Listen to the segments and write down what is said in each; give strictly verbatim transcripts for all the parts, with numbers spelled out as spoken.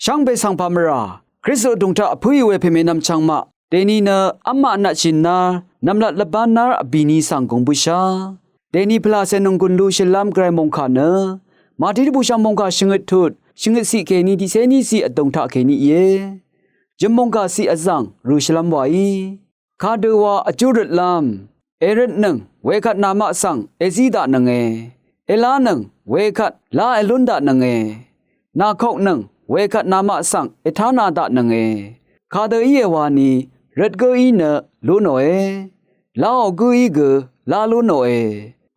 Shvngbe svng pà mvrà Kristu vdùng taq vpǿì we pèmènvm chvngmaq dèni nø v́mmaq nvtshì nv̄r nv̀mlat lvbán nv́r vbìni svng gùng bǿshá. Dèni pvlàcè nònggùn lushølv́m gvray mòngkà nø Màtí dvbùshv̀ng mòngkà shvngøt tut shvngøt ciq kèní tiqcé ní ciq vdùng taq kèní íe. Jø̀m mòngkà ciq vzv̀ng rø̀ shvlv́m wàí kadø wa vjú røtlv́m. Èrøtnøng wekvt namaq svng èzí daqnønge. Èlánøng wekvt lá èlún daqnønge. Nàkoknøng wekvt namaq svng ètána daqnønge. Kadø íe wani røt gǿí nø lúnòe. Láò gǿí gø lá lúnòe.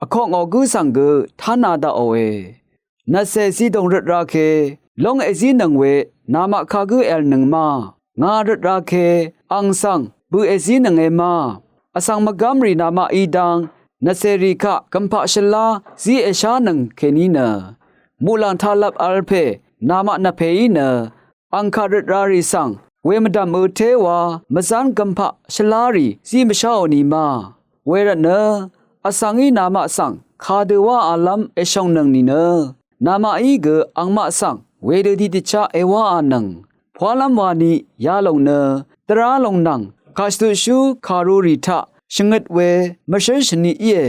Vkokngò gǿ svng gø tána daqòe. Nvtcè zidòng røt ra ke lóng èzínøng we namaq kagǿ èv̀lnøng ma? Nga røt ra ke ang svng bø̀ èzínønge ma? Vsvng mvgv́mrì namaqí dv́ng nvtcèrì kaq gø̀mpaq shvlá zí èshánøng kèní nø muqlàng taqlvp v̄l pè namaq nvpèí nø ang kaq røt rarì svng wemvdv̀m ø téwa mvzán gø̀mpaq shvlárì zí mvsháò ni ma? Wervtnø vsvngí namaq svng kadø wáalv́m èshòngnøng nìnø namaqí gø angmaq svng wedø tiqdvchá èwáanøng. Pwálv́m wani yalòng nø dvrá lòng nvng kàshvtutshú kàrurì taq shvngøt we mvshǿl shvni íe.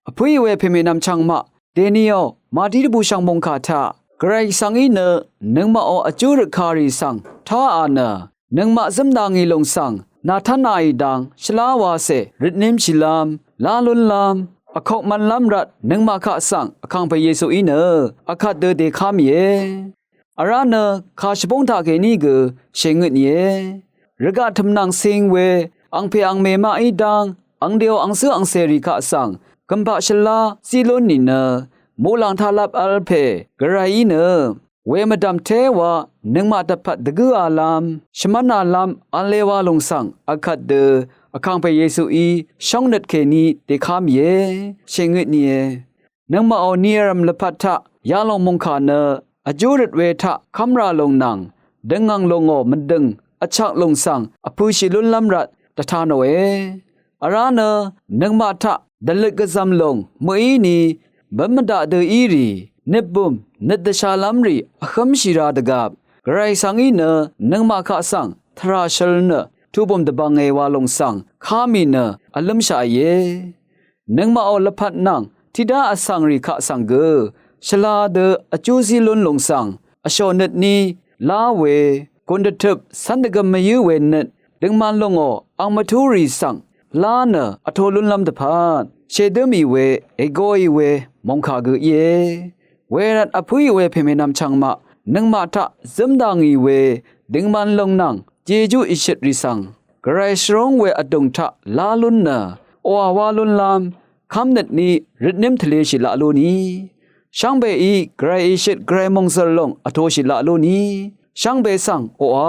Vpǿì we pèmènvm chvngmaq dèniò Màtí dvbùshv̀ng mòngkà taq gvray svngí nø nøngmaqò vjú røtkarì svng táà nø nøngmaq zǿmda ngì lòng svng nàtánàì dang shvlá wacè røtnímshìlv́m lá lúnlv́m vkok mv̄nlv́m rvt nøngmaq kaq svng vkàngpè Yesuí nø akvt dø dèká mìe. Vrá nø kàshvbóng taqkèní gø shèngøt nìe. Rvgaq tø̀mnvng cing we angpè angmè maqí dv́ng angdèò angcǿ angcèrì kaq svng gø̀mpaq shvlá zí lún nìnø muqlàng taqlvp v̄l pè gvrayí nø wemvdv̀m téwa nøngmaq dvpvt dvgǿalv́m shvmv́nalv́m v̄le wa lòng svng akvt dø vkàngpè Yesuí shóngnøt kèní dèká mìe, shèngøt nìe. Nøngmaqò nirv̀m lvpat taq yalòng mòngkà nø vjú røt we taq kv́mrà lòng nvng døngv̀ng lòngò mvdø̀ng vchak lòng svng vpø̄shì lúnlv́m rvt dvtanòe. Vrá nø nøngmaq taq dvløt gvzv̀m lòng mø̀íni bǿn mvdaq dø í rì nøtbùm nøt dvshalv́mrì vhǿmshì ra dvgvp gvray svngí nø nøngmaq kaq svng tvrà shøl nø tuqbùm dvbvnge wa lòng svng ká mì nø vlǿmshaqìe. Nøngmaqò lvpat nvng tiqdá vsvngrì kaq svng gø shvla dø vjú zí lún lòng svng vshò nøtní lá we gùn dvtøp cv́n dvgøm mvyǿ we nøt døngman lòngò ang mvtúrì svng lá nø vtō lúnlv́m dvpvt shèdǿ mì we ègoì we mòngkà gø íe. Wervt vpǿì we pèmènvm chvngmaq nøngmaq taq zǿmdà ngì we døngman lòng nvng jejú ìshøtrì svng gvray shvrúng we vdùng taq lá lún nø oqà wá lúnlv́m kv́mnøtní røtnǿm tvleshì laq lúni shvngbeí gvray ìshøt gvray mòngzø̀r lòng vtōshì laq lúni shvngbe svng oqà